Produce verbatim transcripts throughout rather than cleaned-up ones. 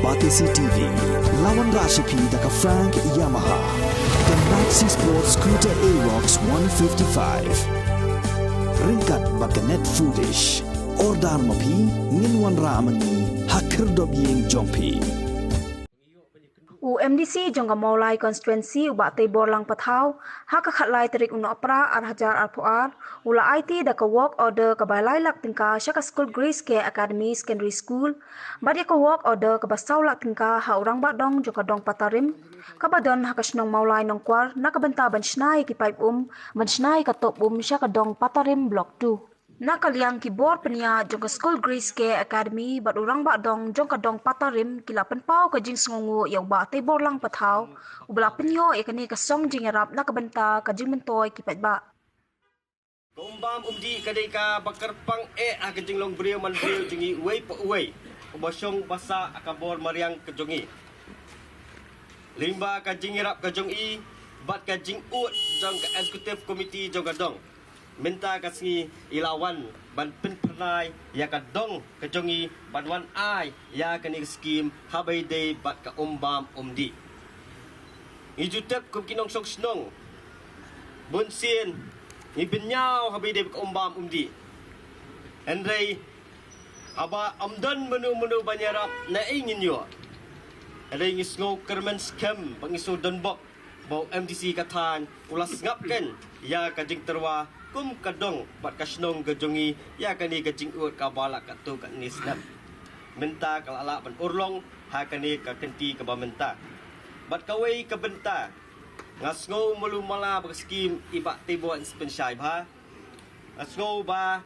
R T C T V, la wanrah sha phi da ka Frank Yamaha, ka Maxi Sport Scooter Aerox one fifty-five. Ryngkat bad ka Net Foodish. Order ma phi, ngin wanrah ma ngi ha khyrdop ïing jong phi. U MDC jong ka Mawlai Constituency, u Bah Teiborlang Pathaw, ha ka khatlai tarik u Nohprah ar hajar arphew ar, u la aiti da ka work order kaba lai lak tyngka sha ka skul Grace Care Academy Secondary School, bad ïa ka work order kaba saw lak tyngka ha u rangbah dong jong ka dong Patarim, kaba don ha ka shnong Mawlai Nongkwar, na ka bynta ban shna ïa ki paip um, ban shna ïa ka top um sha ka dong Patarim Block two. Na ka liang ki bor pynïaid jong ka skul Grace Care Academy bad u rangbah dong jong ka dong Patarim ki la pynpaw ka jingsngewnguh ïa u Bah Teiborlang Pathaw, uba la pynïoh ïa kane ka song jingïarap na ka bynta ka jingmyntoi ki paidbah. Ka um bam um dih ka dei kaba kyrpang eh ha ka jinglong briew man briew jong ngi uwei pa uwei, uba shong ba sah ha ka bor mariang ka jong ngi. Lyngba ka jingïarap ka jong i bad ka jingud jong ka Executive Committee jong ka dong, mynta ka sngi i la wan ban pynphyrnai ïa ka dong ka jong i ban wan ai ïa kane ka skhim haba ïadei bad ka um bam um dih. Ngi ju tip kum ki nongshong shnong, bunsien ngi bynñiaw haba ïadei bad ka um bam um dih. Hynrei haba ym don mano mano ban ïarap, naei ngin ïoh? Hynrei ngi sngew kyrmen skhem bad ngi sngew donbok ba u MDC ka thaiñ u la sngap keiñ ïa ka jingtyrwa kum ka dong bad ka shnong ka jong ngi ïa kane ka jingud kaba la katto katne snem. Mynta ka la lah ban urlong ha kane ka kynti kaba mynta. Bad kawei ka bynta, nga sngew malu mala ba ka skhim i Bah Teibor in sa pynshai bha. Nga sngew ba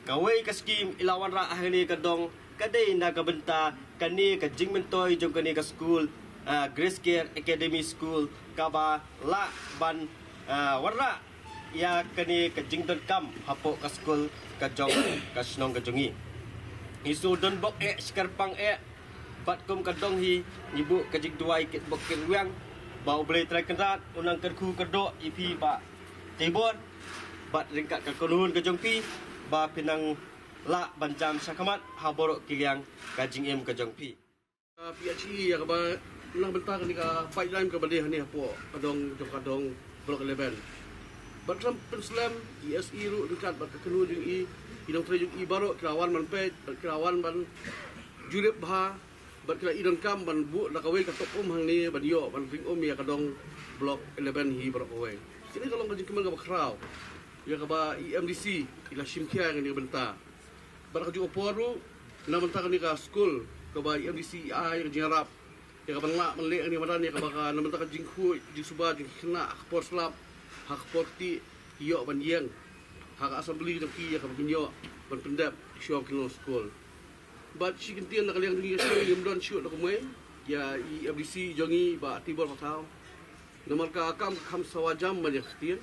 kawei ka skhim i la wanrah ha kane ka dong ka dei na ka bynta kane ka jingmyntoi jong kane ka skul, ah, Grace Care Academy School, kaba lah ban, ah, wanrah ïa kane ka jingdonkam hapoh ka skul ka jong ka shnong ka jong ngi. Ngi sngew donbok eh, shi kyrpang eh, bad kum ka dong hi ngi buh ka jingduwai kitbok kitrwiang ba U Blei Trai Kynrad un nang kyrkhu kyrdoh ïa phi Bah Teibor, bad ryngkat ka kynhun ka jong phi, ba phin nang lah ban jam shakhmat ha baroh ki liang ka jingim ka jong phi. Ka PHE ïa kaba na ka bynta kane ka pipeline kaba dei hangne hapoh ka dong jong ka dong Block eleven. Bad khlem pynslem, i SE ruh ryngkat bad ka kynhun jong i, ki nongtrei jong i baroh ki la wan ban peit, bad ki la wan ban jurip bha, bad ki la ïoh donkam ban buh da kawei ka top um hangne ban ïoh ban ring um ïa ka dong Block eleven hi baroh kawei. Kane ka long ka jingkmen kaba khraw ïa kaba i MDC i la shim khia ïa kane ka bynta. Bad ka juh ka por ruh, na ka bynta kane ka skul kaba i MDC i ai ïa ka jingïarap ïa ka ban lah ban leh kane ka madan ïa kaba ka na ka bynta ka jingkhuid jingsuba jong ki khynnah ha ka por slap, ha ka por ktieh, ki ïoh ban ïeng ha ka assembly jong ki ïa kaba kin ïoh ban pyndep shuwa ba kin long skul. Bad shi kyntien na ka liang jong ngi, shuh ngim don shuh da kumwei ïa i MDC jong ngi Bah Teibor Pathaw. Namar ka kam ka kham sawa jam ban ïa ka ktien.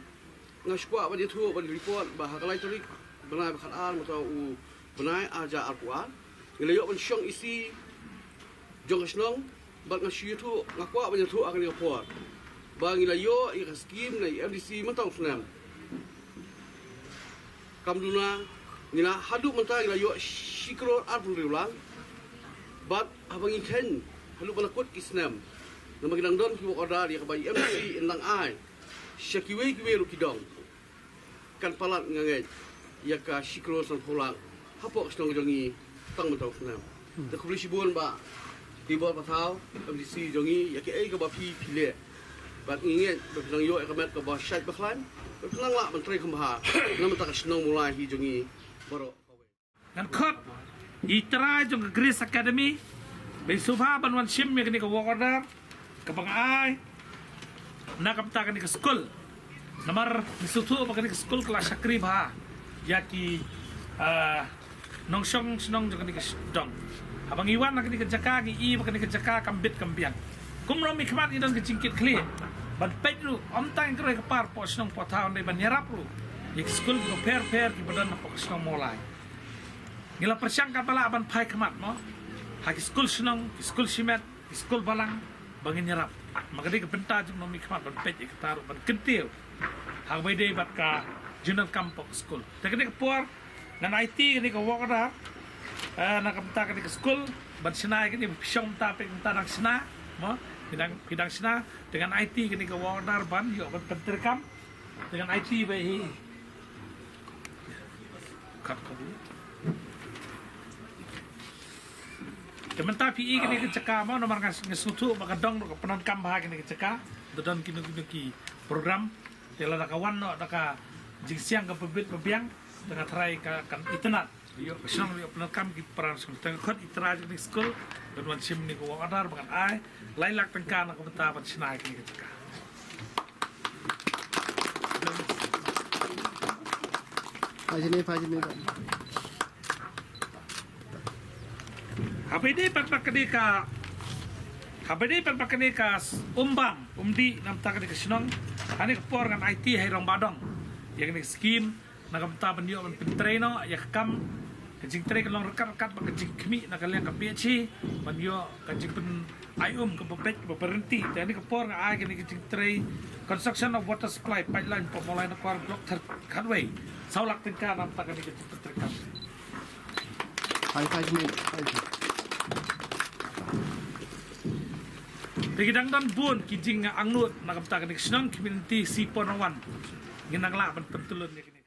Nga shu kwah ban ïathuh ban report ba ha ka lai tarik bnai ba khatar mynta u bnai ar hajar arphew ar, ngi la ïoh ban shong EC jong ka shnong. Bad nga shu ïathuh, nga kwah ban ïathuh ha kane ka por ba ngi la ïoh ïa ka skhim na i MDC mynta u snem. Kam duna, ngi la, haduh mynta ngi la ïoh shi klur arphew hynriew lak. Bad haba ngi kheiñ haduh ba la kut ki snem, namar ngi dang don ki work order ïa kaba i MDC in dang ai sha kiwei kiwei ruh ki dong, kan palat, nga ngeit, ïa ka shi klur sanphew lak hapoh ka shnong ka jong ngi tang mynta u snem. Te khublei shibun Bah Teibor Pathaw, MDC jong ngi, ïa kaei kaba phi phi leh. Bad ngi ngeit ba phi nang ïoh ïa ka met kaba shait ba khlaiñ, ba phi nang lah ban trei kham bha na ka bynta ka shnong Mawlai hi jong ngi baroh. Ngan khot i trai jong ka Grace Academy ba i sngewbha ban wan shim ïa kane ka work order kaba nga ai na ka bynta kane ka skul. Namar ngi sngewthuh ba kane ka skul ka la shakri bha ïa ki, ah, nongshong shnong jong kane ka sh-, dong. Haba ngi wan na kane ka jaka ngi i ba kane ka jaka kam bit kam biang. Kumno mynkhmat ngi don ka jingkit khlieh ban peit ruh, ym tang ïa ka roi ka par poh shnong poh thaw, hynrei ban ïarap ruh ïa ki skul kiba pher pher kiba don hapoh ka shnong Mawlai. Ngi la pyrshang katba lah ban phai khmat mo ha ki skul shnong, ki skul shimet, ki skul balang, ba ngin ïarap. Ma ka dei ka bynta jong nongmihkhmat ban peit ïa kata ruh, ban kyntiew ha kaba ïadei bad ka jingdonkam poh ka skul. Te kane ka por ngan aiti kane ka work order Eh, na ka bynta kane ka skul, ban shna ïa kane, phi shong mynta, phi mynta dang shna, mo, phi dang, phi dang shna, te ngan aiti kane ka work order ban ïoh ban pyntreikam, te ngan aiti ba hi. Kat ka bu. Te mynta phi i kane ka jaka mo, namar nga, nga sngewthuh ba ka dong ruh ka pyndonkam bha kane ka jaka, da don kino kino ki program, te lada ka wan noh da ka jingsiang kaba bit ba biang, te nga tharai ka kan itynnad. Ïoh ka shnong, ïoh pyndonkam ki para shnong. Te nga khot i trai jong kane ka skul, ban wan shim kane ka work order ba ngan ai lai lak tyngka na ka bynta ban shna ïa kane ka jaka. Phai shane, phai shane, phai. Haba ïadei pat ba kane ka, haba ïadei pat ba kane ka s-, um bam, um dih na ka bynta kane ka shnong, ha kane ka por ngan aiti ha i Rangbah Dong ïa kane ka skim, na ka bynta ban ïoh ban pyntrei noh ïa ka kam. Ka jingtrei kan long ryngkat ryngkat bad ka jingkhmih na ka liang ka P H E ban ïoh ka jingpyn-, ai um kaba beit kaba ryntih. Te ha kane ka por nga ai kane ka jingtrei construction of water supply pipeline pop Mawlai Nakwar block third khatwei, saw lak tyngka na ka bynta kane ka jingpyntreikam. Phai, phai, phai. Te ki dang don bun ki jingangnud na ka bynta kane ka shnong, ki mynta shi por nang wan ngin nang lah ban pyntyllun ïa kane.